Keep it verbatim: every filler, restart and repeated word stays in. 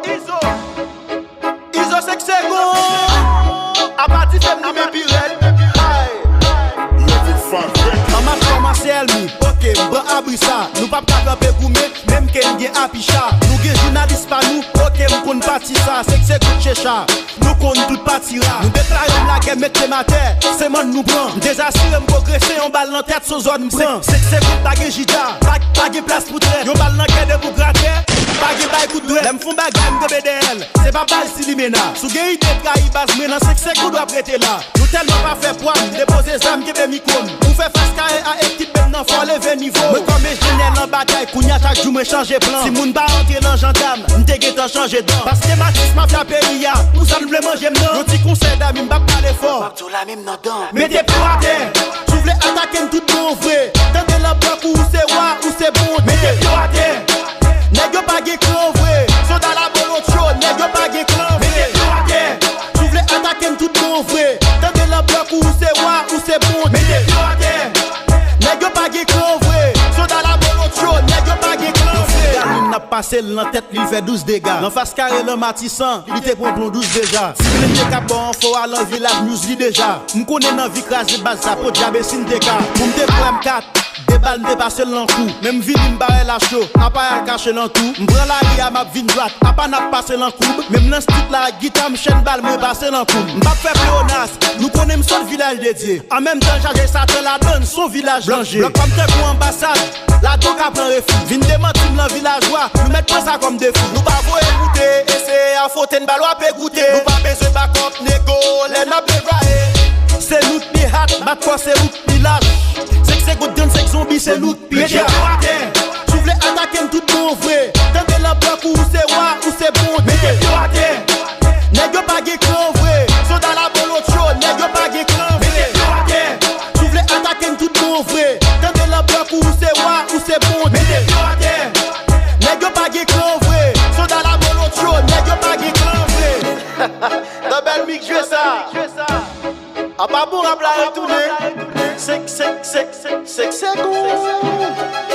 Izo, Izo senk segonn. Apa dife m limen pi rèd. Ay. An m ap kòmanse èlmi, oke, m pran abri sa. Nou p ap ka kanpe goumen, menm ke n gen apicha. Nou gen jounalis pa nou, oke, m konn pati sa. Senk segonn checha, nou konn tout pati ra. Nou deklare n lagè, mete m atè, se mòn nou pran. M dezasire, m pwogrese, yon bal nan tèt, se yon zòn m pran. Senk segonn pa gen jida, pa, pa gen plas pou trèt. Yon bal nan kè de pou gratè, pa gen bay kout dwèt. Lè m fè yon bagay, m kanpe dèyè l. Se pa bal si limena. Si w gen ide trayi baz mwen, nan senk segonn w ap rete la. Nou tèlman pa fè pwa, m depoze zam, kenbe mikwo m. Pou fè fas kare a ekip, menm nan fò leve nivo. Mwen kòm enjenyè nan batay, kounye a chak jou mwen chanje plan. Si moun pa rantre nan jandam, m te gentan chanje dan. Paske m atis mafya peyi a, pou sa n vle manje m nan. Yon ti konsèy dami, m p ap pale fò. M ap di w la menm nan dan. Mete pye w atè, si w vle atake m tout bon vre. Tande lan blan kou ou se wa, ou se bondye. Mete pye w atè, nèg yo pa gen kran vre. Soda la bolotyo, nèg yo pa gen kran vre. Mete pye w atè, si w vle atake m tout bon vre. Tande lan blan kou ou se wa, ou se bondye. Mete pye w atè, nèg yo pa gen kran vre. Soda la bolotyo, nèg yo pa gen kran vre. Gamin n ap pase l nan tèt li, l fè douz dega. Nan fas kare lan Matisan, li te pran plon douz deja. Si blende k ap ba w enfo a lan Vilaj News li deja. M konnen nan vi kraze baz sa, podyab e si n te ka. Pou m te pran M kat, de bal m te pase l lan kou. Men m vini m bare lacho, apa y al kache lan tou. M pran lari a m ap vin dwat, apa n ap pase lan koub. Men m nan street la ak gita m, chèn bal mwen pase lan kou. M p ap fè pleonas, nou konnen m sot Vilaj de Dye. An menm tan chaje satan ladann, s on vilaj blanje. Blòk pa m tankou anbasad, ladan w ka pran refi. Vin demanti m lan vilajwa, nou mèt pran sa kòm defi. Nou pa voye moute, eseye a fontenn bal w ape goute. Nou pa bezwen bakòp nego, lè n ap deplwaye. Se nou k pi hat, bat kò se nou k pi lach. Senk segonn trannsenk zonbi, se nou k pi dja. Mete pye w atè, si w vle atake m tout bon vre. Tande lan blan kou ou se wa, ou se bondye. Mete pye w atè, nèg yo pa gen kran vre. Soda la bolotyo, nèg yo pa gen kran vre. Mete pye w atè, si w vle atake m tout bon vre. Tande lan blan kou ou se wa, ou se bondye. Mete pye w atè, nèg yo pa gen kran vre. Soda la bolotyo, nèg yo pa gen kran vre. Nan bèl mik jwe sa. Apa bon rap la retounen. Senk, senk, senk, senk, senk segonn.